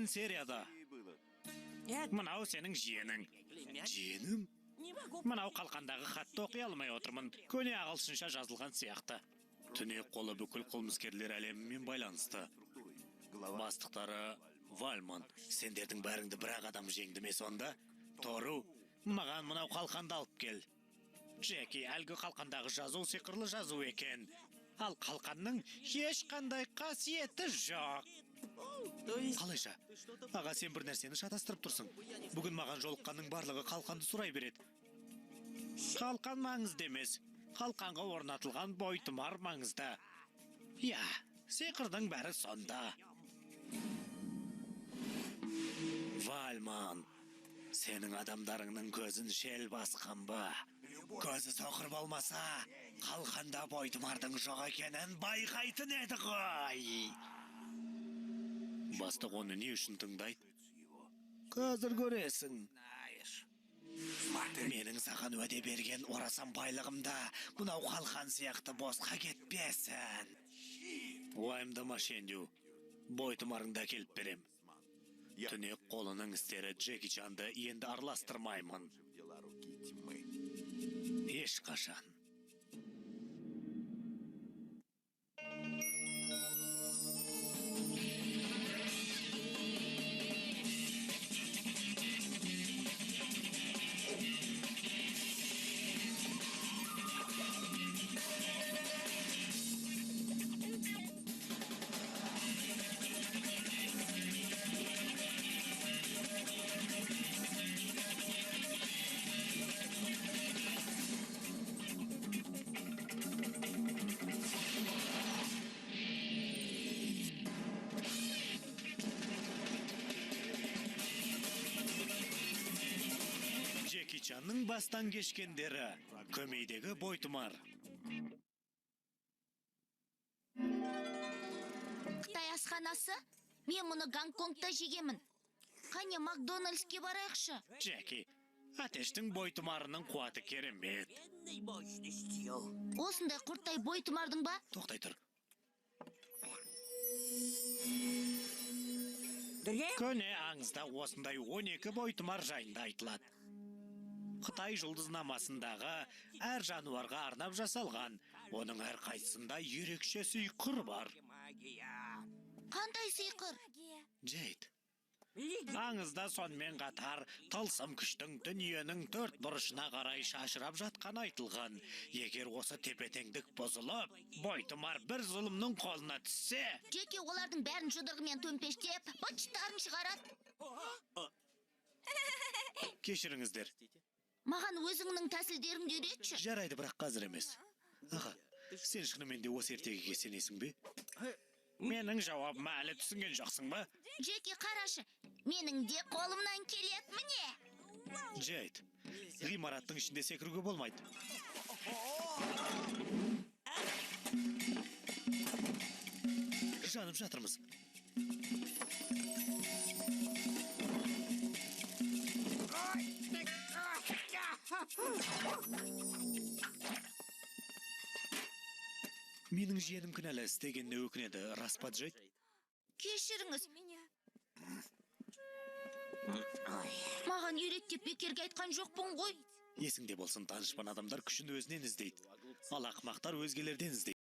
Серияда. Мынау сенің жиенің. Жиенім? Мынау қалқандағы хатты оқи алмай отырмын. Көне ағылшынша жазылған сияқты. Түнек қолы бүкіл қылмыскерлер әлемімен байланысты. Бастықтары Вальмонт. Сендердің бәріңді бір-ақ адам жеңді ме сонда? Тору, маған мынау қалқанды алып кел. Джеки, әлгі қалқандағы жазу сиқырлы жазу екен. Ал қалқанның ешқандай қасиеті жоқ. Қалайша? Аға, сен бір нәрсені шатастырып тұрсың. Бүгін маған жолыққанның барлығы қалқанды сұрай береді. Қалқан маңызды емес. Қалқанға орнатылған бойтұмар маңызды. Иә, сиқырдың бәрі сонда. Вальман, сенің адамдарыңның көзін шел басқан ба? Көзі соқыр болмаса, қалқанда бойтұмардың жоқ екенін байқайтын еді ғой. Бастық оны не үшін тыңдайды? Қазір көресің. Менің саған уәде берген орасан байлығым да мынау қалқан сияқты босқа кетпесін. Уайымдама, Шендю. Бойтұмарыңды әкеліп берем. Түнек қолының істері Джеки Чанды енді араластырмаймын. Ешқашан. Джеки Чанның бастан кешкендері. Көмейдегі бойтұмар. Қытай асханасы? Мен мұны Гонконгта жегемін. Қане, Макдональдске барайықшы. Джеки, әтештің бойтұмарының қуаты керемет. Осындай құрттай бойтұмардың ба? Тоқтай тұр. Көне аңызда осындай 12 бойтұмар жайында айтылады. Қытай жұлдызнамасындағы әр жануарға арнап жасалған. Оның әрқайсысында ерекше сиқыр бар. Қандай сиқыр? Джейд. Аңызда сонымен қатар тылсым күштің дүниенің төрт бұрышына қарай шашырап жатқаны айтылған. Егер осы тепе-теңдік бұзылып, бойтұмар бір зұлымның қолына түссе, Джеки олардың бәрін жұдырығымен төмпештеп, быт-шыттарын шығарады. Кешіріңіздер. Маған өзіңнің тәсілдеріңді үйретші. Жарайды, бірақ қазір емес. Аға, сен шынымен де осы ертегіге сенесің бе? Менің жауабыма әлі түсінген жоқсың ба? Джеки, қарашы, менің де қолымнан келеді міне. Джейд, ғимараттың ішінде секіруге болмайды. Жанып жатырмыз. Менің жиенім кінәлі, істегеніне өкінеді. Рас па, Джейд? Кешіріңіз. Маған үйрет деп бекерге айтқан жоқпын ғой. Есіңде болсын, данышпан адамдар күшін өзінен іздейді. Ал ақымақтар өзгелерден іздейді.